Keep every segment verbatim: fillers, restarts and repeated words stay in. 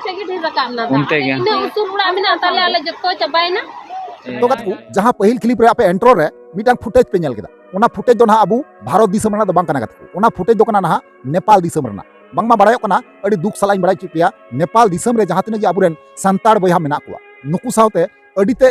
ᱥᱮ ᱜᱮ ᱰᱷᱮᱨ ᱨᱟᱠᱟᱵ ᱮᱱᱟ ᱫᱟᱜ᱾ ᱚᱱᱛᱮ ᱜᱮ᱾ ᱤᱱᱟᱹ ᱩᱥᱩᱞ ᱚᱲᱟᱜ ᱢᱮᱱᱟᱜ ᱛᱟᱞᱮᱭᱟ, ᱟᱞᱮ ᱡᱚᱛᱚ ᱪᱟᱵᱟᱭᱮᱱᱟ᱾ ᱛᱚ ᱜᱟᱛᱮ ᱠᱚ, ᱡᱟᱦᱟᱸ ᱯᱟᱹᱦᱤᱞ ᱠᱞᱤᱯ ᱨᱮ ᱟᱯᱮ ᱤᱱᱴᱨᱳ ᱨᱮ ᱢᱤᱫᱴᱟᱝ ᱯᱷᱩᱴᱮᱡᱽ ᱯᱮ ᱧᱮᱞ ᱠᱮᱫᱟ, ᱚᱱᱟ ᱯᱷᱩᱴᱮᱡᱽ ᱫᱚ ᱱᱟᱦᱟᱜ ᱟᱵᱚ ᱵᱷᱟᱨᱚᱛ ᱫᱤᱥᱚᱢ ᱨᱮᱱᱟᱜ ᱫᱚ ᱵᱟᱝ ᱠᱟᱱᱟ ᱜᱟᱛᱮ ᱠᱚ, ᱚᱱᱟ ᱯᱷᱩᱴᱮᱡᱽ ᱫᱚ ᱠᱟᱱᱟ ᱱᱟᱦᱟᱜ ᱱᱮᱯᱟᱞ ᱫᱤᱥᱚᱢ ᱨᱮᱱᱟᱜ᱾ ᱵᱟᱝᱢᱟ ᱵᱟᱲᱟᱭᱚᱜ ᱠᱟᱱᱟ, ᱟᱹᱰᱤ ᱫᱩᱠ ᱥᱟᱞᱟᱜ ᱤᱧ ᱵᱟᱲᱟᱭ ᱦᱚᱪᱚᱭᱮᱫ ᱯᱮᱭᱟ, ᱱᱮᱯᱟᱞ ᱫᱤᱥᱚᱢ ᱨᱮ ᱡᱟᱦᱟᱸ ᱛᱤᱱᱟᱹᱜ ᱜᱮ ᱟᱵᱚᱨᱮᱱ ᱥᱟᱱᱛᱟᱲ ᱵᱚᱭᱦᱟ ᱢᱮᱱᱟᱜ ᱠᱚᱣᱟ, ᱱᱩᱠᱩ ᱥᱟᱶᱛᱮ ᱟᱹᱰᱤ ᱛᱮ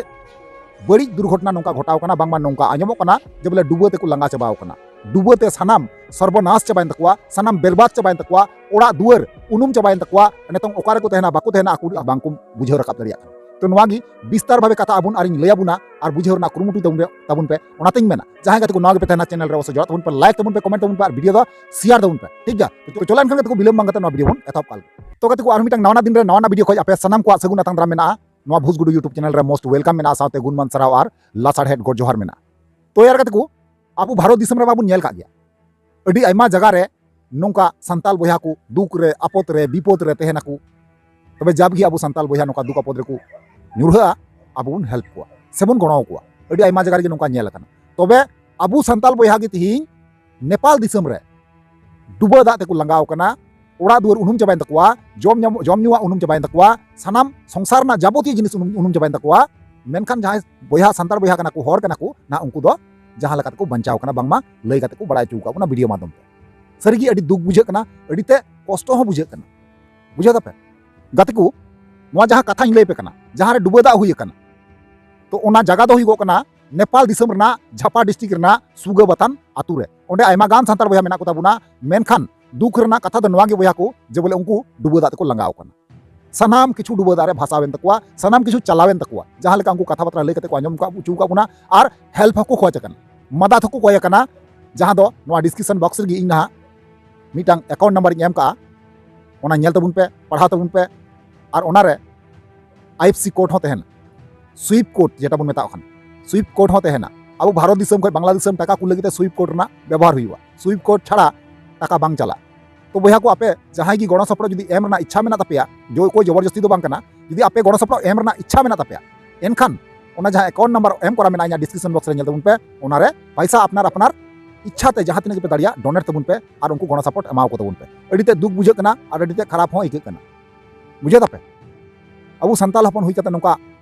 ᱵᱟᱹᱲᱤᱡ ᱫᱩᱨᱜᱷᱚᱴᱚᱱᱟ ᱱᱚᱝᱠᱟ ᱜᱷᱚᱴᱟᱣ ᱠᱟᱱᱟ, ᱵᱟᱝᱢᱟ ᱱᱚᱝᱠᱟ ᱟᱸᱡᱚᱢᱚᱜ ᱠᱟᱱᱟ ᱡᱮ ᱵᱚᱞᱮ ᱰᱩᱵᱟᱹ ᱛᱮᱠᱚ ᱞᱟᱸᱜᱟ ᱪᱟᱵᱟᱣ ᱠᱟᱱᱟ, ᱰᱩᱵᱟᱹ ᱛᱮ ᱥᱟᱱᱟᱢ ᱥᱚᱨᱵᱚᱱᱟᱥ ᱪᱟᱵᱟᱭᱮᱱ ᱛᱟᱠᱚᱣᱟ, ᱥᱟᱱᱟᱢ ᱵᱮᱨᱵᱟᱫ ᱪᱟᱵᱟᱭᱮᱱ ᱛᱟᱠᱚᱣᱟ, ᱚᱲᱟᱜ ᱫᱩᱣᱟᱹᱨ ᱩᱱᱩᱢ ᱪᱟᱵᱟᱭᱮᱱ ᱛᱟᱠᱚᱣᱟ᱾ ᱱᱤᱛᱚᱝ ᱚᱠᱟ ᱨᱮᱠᱚ ᱛᱟᱦᱮᱱᱟ, ᱵᱟᱠᱚ ᱛᱟᱦᱮᱱᱟ, ᱟᱠᱚ ᱵᱟᱝᱠᱚ ᱵᱩᱡᱷᱟᱹᱣ ᱨᱟᱠᱟᱵ ᱫᱟᱲᱮᱭᱟᱜ ᱠᱟᱱᱟ᱾ ᱛᱚ ᱱᱚᱣᱟ ᱜᱮ ᱵᱤᱥᱛᱟᱨ ᱵᱷᱟᱵᱮ ᱠᱟᱛᱷᱟ ᱟᱵᱚᱱ ᱟᱨᱤᱧ ᱞᱟᱹᱭ ᱟᱵᱚᱱᱟ ᱟᱨ ᱵᱩᱡᱷᱟᱹᱣ ᱨᱮᱱᱟᱜ ᱠᱩᱨᱩᱢᱩᱴᱩᱭ ᱛᱟᱵᱚᱱ ᱯᱮ, ᱛᱟᱵᱚᱱ ᱯᱮ᱾ ᱚᱱᱟᱛᱮᱧ ᱢᱮᱱᱟ, ᱡᱟᱦᱟᱸᱭ ᱜᱟᱛᱮ ᱠᱚ ᱱᱟᱣᱟ ᱜᱮᱯᱮ ᱛᱟᱦᱮᱱᱟ ᱪᱮᱱᱮᱞ ᱨᱮ, ᱚᱵᱚᱥᱥᱳᱭ ᱡᱚᱲᱟᱜ ᱛᱟᱵᱚᱱ ᱯᱮ, ᱞᱟᱭᱤᱠ ᱛᱟᱵᱚᱱ ᱯᱮ, ᱠᱚᱢᱮᱱᱴ ᱛᱟᱵᱚᱱ ᱯᱮ ᱟᱨ ᱵᱷᱤᱰᱤᱭᱳ ᱫᱚ ᱥᱮᱭᱟᱨ ᱛᱟᱵᱚᱱ ᱯᱮ, ᱴᱷᱤᱠ ᱜᱮᱭᱟ? ᱛᱚ ᱪᱚᱞᱚ ᱮᱱᱠᱷᱟᱱ ᱜᱟᱛᱮ ᱠᱚ, ᱵᱤᱞᱚᱢ ᱵᱟᱝ ᱠᱟᱛᱮ ᱱᱚᱣᱟ ᱵᱷᱤᱰᱤᱭᱳ ᱵᱚᱱ ᱮᱛᱚᱦᱚᱵ ᱠᱟᱜ ᱞᱮᱜᱮ᱾ ᱛᱚ ᱜᱟᱛᱮ ᱠᱚ, ᱟᱨ ᱢᱤᱫᱴᱟᱝ ᱱᱟᱣᱟ ᱱᱟᱜ ᱫᱤᱱ ᱨᱮ ᱱᱟᱣᱟ ᱱᱟᱜ ᱵᱷᱤᱰᱤᱭᱳ ᱠᱷᱚᱡ ᱟᱯᱮ ᱥᱟᱱᱟᱢ ᱠᱚᱣᱟᱜ ᱥᱟᱹᱜᱩᱱ ᱟᱛᱟᱝ ᱫᱟᱨᱟᱢ ᱢᱮᱱᱟᱜᱼᱟ᱾ ᱱᱚᱣᱟ ᱵᱷᱩᱥᱜᱩᱰᱩ YouTube ᱪᱮᱱᱮᱞ ᱨᱮ most welcome ᱢᱮᱱᱟᱜᱼᱟ, ᱥᱟᱶᱛᱮ ᱜᱩᱱᱢᱟᱱ ᱥᱟᱨᱦᱟᱣ ᱟᱨ ᱞᱟᱥᱟᱲᱦᱮᱫ ᱜᱚᱰ ᱡᱚᱦᱟᱨ ᱢᱮᱱᱟᱜᱼᱟ᱾ ᱛᱚ ᱭᱟᱨ ᱜᱟᱛᱮ ᱠᱚ, ᱟᱵᱚ ᱵᱷᱟᱨᱚᱛ ᱫᱤᱥᱚᱢ ᱨᱮ ᱢᱟᱵᱚᱱ ᱧᱮᱞ ᱠᱟᱜ ᱜᱮᱭᱟ, ᱟᱹᱰᱤ ᱟᱭᱢᱟ ᱡᱟᱭᱜᱟ ᱨᱮ ᱱᱚᱝᱠᱟ ᱥᱟᱱᱛᱟᱞ ᱵᱚᱭᱦᱟ ᱠᱚ ᱫᱩᱠ ᱨᱮ, ᱟᱯᱚᱫ ᱨᱮ, ᱵᱤᱯᱚᱫ ᱨᱮ ᱛᱟᱦᱮᱱᱟᱠᱚ᱾ ᱛᱚᱵᱮ ᱡᱟᱵᱜᱮ ᱟᱵᱚ ᱥᱟᱱᱛᱟᱞ ᱵᱚᱭᱦᱟ ᱱᱚᱝᱠᱟ ᱫᱩᱠ ᱟᱯᱚᱫ ᱨᱮᱠᱚ ᱧᱩᱨᱦᱟᱹᱜᱼᱟ, ᱟᱵᱚ ᱵᱚᱱ ᱦᱮᱞᱯ ᱠᱚᱣᱟ ᱥᱮᱵᱚᱱ ᱜᱚᱲᱚ ᱟᱠᱚᱣᱟ᱾ ᱟᱹᱰᱤ ᱟᱭᱢᱟ ᱡᱟᱭᱜᱟ ᱨᱮᱜᱮ ᱱᱚᱝᱠᱟ ᱧᱮᱞ ᱟᱠᱟᱱᱟ᱾ ᱛᱚᱵᱮ ᱟᱵᱚ ᱥᱟᱱᱛᱟᱞ ᱵᱚᱭᱦᱟ ᱜᱮ ᱛᱮᱦᱮᱧ ᱱᱮᱯᱟᱞ ᱫᱤᱥᱚᱢ ᱨᱮ ᱰᱩᱵᱟᱹ ᱫᱟᱜ ᱛᱮᱠᱚ ᱞᱟᱸᱜᱟᱣ ᱠᱟᱱᱟ, ᱚᱲᱟᱜ ᱫᱩᱣᱟᱹᱨ ᱩᱱᱩᱢ ᱪᱟᱵᱟᱭᱮᱱ ᱛᱟᱠᱚᱣᱟ, ᱡᱚᱢ ᱧᱟᱢ-, ᱡᱚᱢ ᱧᱩᱣᱟᱜ ᱩᱱᱩᱢ ᱪᱟᱵᱟᱭᱮᱱ ᱛᱟᱠᱚᱣᱟ, ᱥᱟᱱᱟᱢ ᱥᱚᱝᱥᱟᱨ ᱨᱮᱱᱟᱜ ᱡᱟᱵᱚᱛᱤᱭᱚ ᱡᱤᱱᱤᱥ ᱩᱱᱩᱢ, ᱩᱱᱩᱢ ᱪᱟᱵᱟᱭᱮᱱ ᱛᱟᱠᱚᱣᱟ᱾ ᱢᱮᱱᱠᱷᱟᱱ ᱡᱟᱦᱟᱸᱭ ᱵᱚᱭᱦᱟ, ᱥᱟᱱᱛᱟᱲ ᱵᱚᱭᱦᱟ ᱠᱟᱱᱟ ᱠᱚ, ᱦᱚᱲ ᱠᱟᱱᱟ ᱠᱚ, ᱱᱟ ᱩᱱᱠᱩ ᱫᱚ ᱡᱟᱦᱟᱸ ᱞᱮᱠᱟ ᱛᱮᱠᱚ ᱵᱟᱧᱪᱟᱣ ᱠᱟᱱᱟ, ᱵᱟᱝᱢᱟ ᱞᱟᱹᱭ ᱠᱟᱛᱮ ᱠᱚ ᱵᱟᱲᱟᱭ ᱦᱚᱪᱚ ᱟᱠᱟᱫ ᱵᱚᱱᱟ ᱵᱷᱤᱰᱤᱭᱳ ᱢᱟᱫᱽᱫᱷᱚᱢ ᱛᱮ᱾ ᱥᱟᱹᱨᱤᱜᱮ ᱟᱹᱰᱤ ᱫᱩᱠ ᱵᱩᱡᱷᱟᱹᱜ ᱠᱟᱱᱟ, ᱟᱹᱰᱤ ᱛᱮ ᱠᱚᱥᱴᱚ ᱦᱚᱸ ᱵᱩᱡᱷᱟᱹᱜ ᱠᱟᱱᱟ, ᱵᱩᱡᱷᱟᱹᱣ ᱫᱟᱯᱮ ᱜᱟᱛᱮ ᱠᱚ᱾ ᱱᱚᱣᱟ ᱡᱟᱦᱟᱸ ᱠᱟᱛᱷᱟᱧ ᱞᱟᱹᱭ ᱟᱯᱮ ᱠᱟᱱᱟ, ᱡᱟᱦᱟᱸ ᱨᱮ ᱰᱩᱵᱟᱹ ᱫᱟᱜ ᱦᱩᱭ ᱟᱠᱟᱱᱟ, ᱛᱚ ᱚᱱᱟ ᱡᱟᱭᱜᱟ ᱫᱚ ᱦᱩᱭᱩᱜᱚᱜ ᱠᱟᱱᱟ ᱱᱮᱯᱟᱞ ᱫᱤᱥᱚᱢ ᱨᱮᱱᱟᱜ ᱡᱷᱟᱯᱟ ᱰᱤᱥᱴᱨᱤᱠᱴ ᱨᱮᱱᱟᱜ ᱥᱩᱜᱟᱹᱵᱟᱛᱟᱱ ᱟᱛᱳ ᱨᱮ᱾ ᱚᱸᱰᱮ ᱟᱭᱢᱟ ᱜᱟᱱ ᱥᱟᱱᱛᱟᱲ ᱵᱚᱭᱦᱟ ᱢᱮᱱᱟᱜ ᱠᱚᱛᱟ ᱵᱚᱱᱟ, ᱢᱮᱱᱠᱷᱟᱱ ᱫᱩᱠ ᱨᱮᱱᱟᱜ ᱠᱟᱛᱷᱟ ᱫᱚ ᱱᱚᱣᱟ ᱜᱮ ᱵᱚᱭᱦᱟ ᱠᱚ, ᱡᱮ ᱵᱚᱞᱮ ᱩᱱᱠᱩ ᱰᱩᱵᱟᱹ ᱫᱟᱜ ᱛᱮᱠᱚ ᱞᱟᱸᱜᱟᱣ ᱠᱟᱱᱟ᱾ ᱥᱟᱱᱟᱢ ᱠᱤᱪᱷᱩ ᱰᱩᱵᱟᱹ ᱫᱟᱜ ᱨᱮ ᱵᱷᱟᱥᱟᱣ ᱮᱱ ᱛᱟᱠᱚᱣᱟ, ᱥᱟᱱᱟᱢ ᱠᱤᱪᱷᱩ ᱪᱟᱞᱟᱣ ᱮᱱ ᱛᱟᱠᱚᱣᱟ᱾ ᱡᱟᱦᱟᱸ ᱞᱮᱠᱟ ᱩᱱᱠᱩ ᱠᱟᱛᱷᱟ ᱵᱟᱛᱨᱟ ᱞᱟᱹᱭ ᱠᱟᱛᱮ ᱠᱚ ᱟᱸᱡᱚᱢ ᱠᱟᱜ, ᱦᱚᱪᱚ ᱟᱠᱟᱫ ᱵᱚᱱᱟ, ᱟᱨ ᱦᱮᱞᱯ ᱦᱚᱸᱠᱚ ᱠᱷᱚᱡᱽ ᱟᱠᱟᱱᱟ, ᱢᱟᱫᱟᱫ ᱦᱚᱸᱠᱚ ᱠᱚᱭ ᱟᱠᱟᱱᱟ, ᱡᱟᱦᱟᱸ ᱫᱚ ᱱᱚᱣᱟ ᱰᱤᱥᱠᱨᱤᱯᱥᱚᱱ ᱵᱚᱠᱥ ᱨᱮᱜᱮ ᱤᱧ ᱱᱟᱦᱟᱜ ᱢᱤᱫᱴᱟᱝ ᱮᱠᱟᱣᱩᱱᱴ ᱱᱟᱢᱵᱟᱨ ᱤᱧ ᱮᱢ ᱠᱟᱜᱼᱟ, ᱚᱱᱟ ᱧᱮᱞ ᱛᱟᱵᱚᱱ ᱯᱮ, ᱯᱟᱲᱦᱟᱣ ᱛᱟᱵᱚᱱ ᱯᱮ᱾ ᱟᱨ ᱚᱱᱟᱨᱮ ᱟᱭᱮᱯᱷᱥᱤ ᱠᱳᱰ ᱦᱚᱸ ᱛᱟᱦᱮᱱᱟ, ᱥᱩᱭᱤᱯ ᱠᱳᱰ ᱡᱮᱴᱟ ᱵᱚᱱ ᱢᱮᱛᱟᱜ ᱠᱟᱱ, ᱥᱩᱭᱤᱯ ᱠᱳᱰ ᱦᱚᱸ ᱛᱟᱦᱮᱱᱟ᱾ ᱟᱵᱚ ᱵᱷᱟᱨᱚᱛ ᱫᱤᱥᱚᱢ ᱠᱷᱚᱱ ᱵᱟᱝᱞᱟᱫᱮᱥ ᱮᱢ ᱴᱟᱠᱟ ᱠᱩᱞ ᱞᱟᱹᱜᱤᱫ ᱛᱮ ᱥᱩᱭᱤᱯ ᱠᱳᱰ ᱨᱮᱱᱟᱜ ᱵᱮᱵᱚᱦᱟᱨ ᱦᱩᱭᱩᱜᱼᱟ᱾ ᱥᱩᱭᱤᱯ ᱠᱳᱰ ᱪᱷᱟᱲᱟ ᱴᱟᱠᱟ ᱵᱟᱝ ᱪᱟᱞᱟᱜᱼᱟ᱾ ᱛᱚ ᱵᱚᱭᱦᱟ ᱠᱚ, ᱟᱯᱮ ᱡᱟᱦᱟᱸᱭ ᱜᱮ ᱜᱚᱲᱚ ᱥᱚᱯᱚᱦᱚᱫ ᱡᱩᱫᱤ ᱮᱢ ᱨᱮᱱᱟᱜ ᱤᱪᱪᱷᱟ ᱢᱮᱱᱟᱜ ᱛᱟᱯᱮᱭᱟ, ᱡᱚ-, ᱚᱠᱚᱭ ᱡᱚᱵᱚᱨᱡᱚᱥᱛᱤ ᱫᱚ ᱵᱟᱝ ᱠᱟᱱᱟ, ᱡᱩᱫᱤ ᱟᱯᱮ ᱜᱚᱲᱚ ᱥᱚᱯᱚᱦᱚᱫ ᱮᱢ ᱨᱮᱱᱟᱜ ᱤᱪᱪᱷᱟ ᱢᱮᱱᱟᱜ ᱛᱟᱯᱮᱭᱟ, ᱮᱱᱠᱷᱟᱱ ᱚᱱᱟ ᱡᱟᱦᱟᱸ ᱮᱠᱟᱣᱩᱱᱴ ᱱᱟᱢᱵᱟᱨ ᱮᱢ ᱠᱚᱨᱟ ᱢᱮᱱᱟᱜᱼᱟ ᱤᱧᱟᱹᱜ ᱰᱤᱥᱠᱨᱤᱯᱥᱚᱱ ᱵᱚᱠᱥ ᱨᱮ, ᱧᱮᱞ ᱛᱟᱵᱚᱱ ᱯᱮ, ᱚᱱᱟᱨᱮ ᱯᱚᱭᱥᱟ ᱟᱯᱱᱟᱨ ᱟᱯᱱᱟᱨ ᱤᱪᱪᱷᱟ ᱛᱮ ᱡᱟᱦᱟᱸ ᱛᱤᱱᱟᱹᱜ ᱜᱮᱯᱮ ᱫᱟᱲᱮᱭᱟᱜ, ᱰᱳᱱᱮᱴ ᱛᱟᱵᱚᱱ ᱯᱮ ᱟᱨ ᱩᱱᱠᱩ ᱜᱚᱲᱚ ᱥᱟᱯᱳᱨᱴ ᱮᱢᱟᱣ ᱠᱚ ᱛᱟᱵᱚᱱ ᱯᱮ᱾ ᱟᱹᱰᱤ ᱛᱮ ᱫᱩᱠ ᱵᱩᱡᱷᱟᱹᱜ ᱠᱟᱱᱟ ᱟᱨ ᱟᱹᱰᱤ ᱛᱮ ᱠᱷᱟᱨᱟᱯ ᱦᱚᱸ ᱟᱹᱭᱠᱟᱹᱜ ᱠᱟᱱᱟ᱾ ᱵᱩᱡᱷᱟᱹᱣ ᱫᱟᱯᱮ? ᱟᱵᱚ ᱥᱟᱱᱛᱟᱲ ᱦᱚᱯᱚᱱ ᱦᱩᱭ ᱠᱟᱛᱮ ᱱᱚᱝᱠᱟ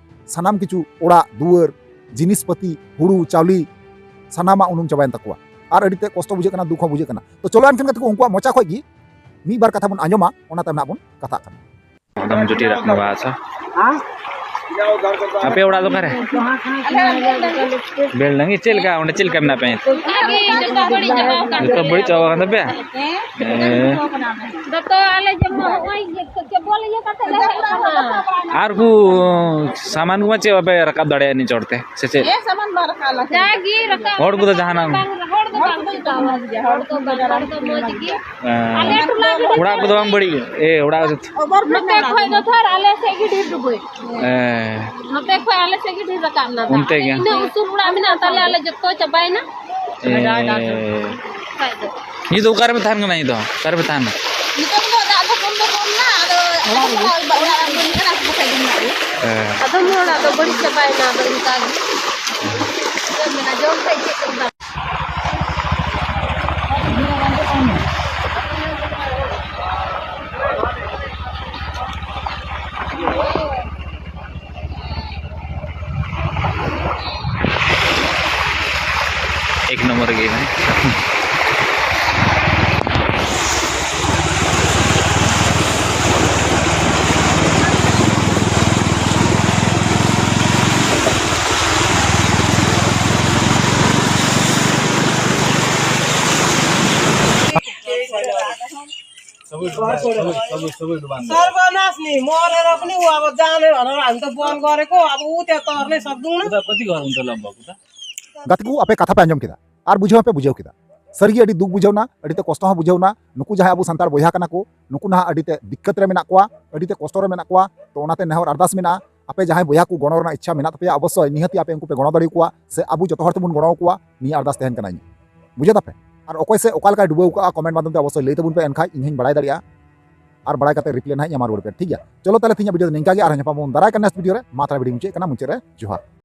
ᱥᱟᱱᱟᱢ ᱠᱤᱪᱷᱩ, ᱚᱲᱟᱜ ᱫᱩᱣᱟᱹᱨ, ᱡᱤᱱᱤᱥ ᱯᱟᱹᱛᱤ, ᱦᱩᱲᱩ ᱪᱟᱣᱞᱮ, ᱥᱟᱱᱟᱢᱟᱜ ᱩᱱᱩᱢ ᱪᱟᱵᱟᱭᱮᱱ ᱛᱟᱠᱚᱣᱟ᱾ ᱟᱨ ᱟᱹᱰᱤ ᱛᱮ ᱠᱚᱥᱴᱚ ᱵᱩᱡᱷᱟᱹᱜ ᱠᱟᱱᱟ, ᱫᱩᱠ ᱦᱚᱸ ᱵᱩᱡᱷᱟᱹᱜ ᱠᱟᱱᱟ᱾ ᱛᱚ ᱪᱚᱞᱚ ᱮᱱᱠᱷᱟᱱ ᱜᱟᱛᱮ ᱠᱚ, ᱩᱱᱠᱩᱣᱟᱜ ᱢᱚᱪᱟ ᱠᱷᱚᱡ ᱜᱮ ᱢᱤᱫ ᱵᱟᱨ ᱠᱟᱛᱷᱟ ᱵᱚᱱ ᱟᱸᱡᱚᱢᱟ, ᱚᱱᱟ ᱛᱟᱭᱚᱢ ᱱᱟᱜ ᱵᱚᱱ ᱠᱟᱛᱷᱟᱜ ᱠᱟᱱᱟ᱾ ᱟᱫᱚᱢ ᱡᱩᱴᱤ ᱨᱟᱜ ᱵᱟᱵᱟ ᱟᱪᱪᱷᱟ᱾ ᱟᱯᱮ ᱚᱲᱟᱜ ᱫᱚ ᱚᱠᱟᱨᱮ? ᱵᱮᱞᱰᱟᱝᱜᱤ᱾ ᱪᱮᱫ ᱞᱮᱠᱟ ᱚᱸᱰᱮ, ᱪᱮᱫ ᱞᱮᱠᱟ ᱢᱮᱱᱟᱜ ᱯᱮᱭᱟ? ᱚᱱᱠᱟᱜᱮ ᱡᱚᱛᱚ ᱵᱟᱹᱲᱤᱡ ᱪᱟᱵᱟᱣ ᱟᱠᱟᱱ ᱡᱚᱛᱚ ᱛᱟᱞᱮᱭᱟ᱾ ᱵᱟᱹᱲᱤᱡ ᱪᱟᱵᱟᱣ ᱟᱠᱟᱱ ᱛᱟᱯᱮᱭᱟ? ᱦᱮᱸ᱾ ᱡᱚᱛᱚ ᱟᱞᱮ ᱡᱮᱢᱚᱱ ᱱᱚᱜᱼᱚᱭ ᱤᱭᱟᱹ ᱠᱮᱵᱚᱞ ᱤᱭᱟᱹ ᱠᱟᱛᱮ ᱞᱮ ᱦᱮᱡ ᱟᱠᱟᱱᱟ᱾ ᱟᱨ ᱠᱚ ᱥᱟᱢᱟᱱ ᱠᱚᱢᱟ ᱪᱮᱫ ᱵᱟᱯᱮ ᱨᱟᱠᱟᱵ ᱫᱟᱲᱮᱭᱟᱜᱼᱟ ᱱᱤᱭᱟᱹ ᱪᱚᱴ ᱛᱮ, ᱥᱮ ᱪᱮᱫ? ᱦᱮᱸ, ᱥᱟᱢᱟᱱ ᱵᱟᱝ ᱨᱟᱠᱟᱵ ᱞᱟᱜᱟᱜ᱾ ᱡᱟᱜᱮ ᱨᱟᱠᱟᱵ ᱦᱚᱲ ᱠᱚᱫᱚ ᱡᱟᱦᱟᱱᱟᱜ ᱵᱟᱝ, ᱦᱚᱲ ᱫᱚ ᱵᱟᱝ ᱪᱤᱠᱟᱹᱣᱟ᱾ ᱦᱚᱲ ᱫᱚ ᱵᱟᱝ, ᱦᱚᱲ ᱫᱚ ᱢᱚᱡᱽ ᱜᱮ᱾ ᱦᱮᱸ᱾ ᱟᱞᱮ ᱴᱚᱞᱟ ᱨᱮᱫᱚ ᱚᱲᱟᱜ ᱠᱚᱫᱚ ᱵᱟᱝ ᱵᱟᱹᱲᱤᱡ ᱜᱮ? ᱮ, ᱚᱲᱟᱜ ᱫᱚ ᱱᱚᱛᱮ ᱠᱷᱚᱡ ᱫᱚ ᱛᱷᱚᱨ ᱟᱞᱮ ᱥᱮᱫ ᱜᱮ ᱰᱷᱮᱨ ᱰᱩᱵᱟᱹᱭ᱾ ᱦᱮᱸ᱾ ᱱᱚᱛᱮ ᱠᱷᱚᱡ ᱟᱞᱮ ᱥᱮᱫ ᱜᱮ ᱰᱷᱮᱨ ᱨᱟᱠᱟᱵ ᱱᱟ ᱫᱟᱜ᱾ ᱚᱱᱛᱮ ᱜᱮ᱾ ᱛᱤᱱᱟᱹᱜ ᱩᱥᱩᱞ ᱚᱲᱟᱜ ᱢᱮᱱᱟᱜ ᱛᱟᱞᱮ, ᱟᱞᱮ ᱡᱚᱛᱚ ᱪᱟᱵᱟᱭᱮᱱᱟ᱾ ᱮ᱾ ᱠᱷᱟᱡ ᱫᱚ᱾ ᱱᱤᱛ ᱫᱚ ᱚᱠᱟ ᱨᱮᱯᱮ ᱛᱟᱦᱮᱱ ᱠᱟᱱᱟ? ᱱᱤᱛ ᱫᱚ ᱚᱠᱟ ᱨᱮᱯᱮ ᱛᱟᱦᱮᱱᱟ? ᱱᱤᱛᱚᱝ ᱫᱚ ᱫᱟᱜ ᱫᱚ ᱠᱚᱢ ᱫᱚ ᱠᱚᱢ ᱱᱟ, ᱟᱫᱚ ᱚᱲᱟᱜ ᱨᱮ ᱵᱟᱹᱧ ᱠᱟᱱᱟ, ᱟᱹᱛᱩ ᱵᱟᱠᱷᱟᱡ ᱫᱚ ᱢᱮᱱᱟᱜ ᱞᱮᱭᱟ᱾ ᱦᱮᱸ᱾ ᱟᱫᱚᱢ ᱦᱚᱲᱟᱜ ᱫᱚ ᱵᱟᱹᱲᱤᱡ ᱪᱟᱵᱟᱭᱮᱱᱟ, ᱟᱫᱚ ᱚᱱᱠᱟ ᱜᱮ᱾ ᱪᱮᱫ ᱮᱢ ᱢᱮᱱᱟ, ᱡᱚᱢ ᱠᱷᱟᱡ ᱪᱮᱫ ᱠᱚ ᱢᱮᱱᱟ? ᱮᱠ ᱱᱚᱢᱵᱚᱨ ᱜᱮ ᱢᱮᱱᱟᱭ᱾ सबै डुबान, सबै, सबै, सबै डुबान। सर्वनाश नहीं, मरेर पनि ऊ अब जाने भनेर हामी त बल गरेको, अब ऊ त्यहाँ तर्ने सक्दैनौँ। उता कति घर हुन्छ लगभग उता? ᱜᱟᱛᱮ ᱠᱚ, ᱟᱯᱮ ᱠᱟᱛᱷᱟ ᱯᱮ ᱟᱸᱡᱚᱢ ᱠᱮᱫᱟ ᱟᱨ ᱵᱩᱡᱷᱟᱹᱣ ᱦᱚᱸᱯᱮ ᱵᱩᱡᱷᱟᱹᱣ ᱠᱮᱫᱟ᱾ ᱥᱟᱹᱨᱤᱜᱮ ᱟᱹᱰᱤ ᱫᱩᱠ ᱵᱩᱡᱷᱟᱹᱣ ᱱᱟ, ᱟᱹᱰᱤ ᱛᱮ ᱠᱚᱥᱴᱚ ᱦᱚᱸ ᱵᱩᱡᱷᱟᱹᱣ ᱱᱟ᱾ ᱱᱩᱠᱩ ᱡᱟᱦᱟᱸᱭ ᱟᱵᱚ ᱥᱟᱱᱛᱟᱲ ᱵᱚᱭᱦᱟ ᱠᱟᱱᱟ ᱠᱚ, ᱱᱩᱠᱩ ᱱᱟᱦᱟᱜ ᱟᱹᱰᱤ ᱛᱮ ᱫᱤᱠᱠᱟᱛ ᱨᱮ ᱢᱮᱱᱟᱜ ᱠᱚᱣᱟ, ᱟᱹᱰᱤ ᱛᱮ ᱠᱚᱥᱴᱚ ᱨᱮ ᱢᱮᱱᱟᱜ ᱠᱚᱣᱟ᱾ ᱛᱚ ᱚᱱᱟᱛᱮ ᱱᱮᱦᱚᱨ ᱟᱨᱫᱟᱥ ᱢᱮᱱᱟᱜᱼᱟ, ᱟᱯᱮ ᱡᱟᱦᱟᱸᱭ ᱵᱚᱭᱦᱟ ᱠᱚ ᱜᱚᱲᱚ ᱨᱮᱱᱟᱜ ᱤᱪᱪᱷᱟ ᱢᱮᱱᱟᱜ ᱛᱟᱯᱮᱭᱟ, ᱚᱵᱚᱥᱥᱳᱭ ᱱᱤᱦᱟᱹᱛᱤ ᱟᱯᱮ ᱩᱱᱠᱩ ᱯᱮ ᱜᱚᱲᱚ ᱫᱟᱲᱮ ᱟᱠᱚᱣᱟ, ᱥᱮ ᱟᱵᱚ ᱡᱚᱛᱚ ᱦᱚᱲ ᱛᱮᱵᱚᱱ ᱜᱚᱲᱚ ᱟᱠᱚᱣᱟ, ᱱᱤᱭᱟᱹ ᱟᱨᱫᱟᱥ ᱛᱟᱦᱮᱱ ᱠᱟᱱᱟ ᱤᱧᱟᱹᱜ᱾ ᱵᱩᱡᱷᱟᱹᱣ ᱫᱟᱯᱮ? ᱟᱨ ᱚᱠᱚᱭ ᱥᱮ ᱚᱠᱟ ᱞᱮᱠᱟᱭ ᱰᱩᱵᱟᱹᱣ ᱠᱟᱜᱼᱟ, comment ᱢᱟᱫᱽᱫᱷᱚᱢ ᱛᱮ ᱚᱵᱚᱥᱥᱳᱭ ᱞᱟᱹᱭ ᱛᱟᱵᱚᱱ ᱯᱮ, ᱮᱱᱠᱷᱟᱱ ᱤᱧ ᱦᱚᱸᱧ ᱵᱟᱲᱟᱭ ᱫᱟᱲᱮᱭᱟᱜᱼᱟ᱾ ᱟᱨ ᱵᱟᱲᱟᱭ ᱠᱟᱛᱮ reply ᱱᱟᱦᱟᱜ ᱤᱧ ᱮᱢᱟ ᱨᱩᱣᱟᱹᱲ ᱯᱮ, ᱴᱷᱤᱠ ᱜᱮᱭᱟ? ᱪᱚᱞᱚ ᱛᱟᱦᱞᱮ ᱛᱮᱦᱮᱧᱟᱜ video ᱫᱚ ᱱᱤᱝᱠᱟ ᱜᱮ, ᱟᱨᱦᱚᱸ ᱧᱟᱯᱟᱢ ᱵᱚᱱ ᱫᱟᱨᱟᱭ ᱠᱟᱱ next video ᱨᱮ᱾ ᱢᱟ ᱛᱟᱦᱞᱮ video ᱢᱩᱪᱟᱹᱫ ᱠᱟᱱᱟ, ᱢᱩᱪᱟᱹᱫ ᱨᱮ ᱡᱚᱦᱟᱨ᱾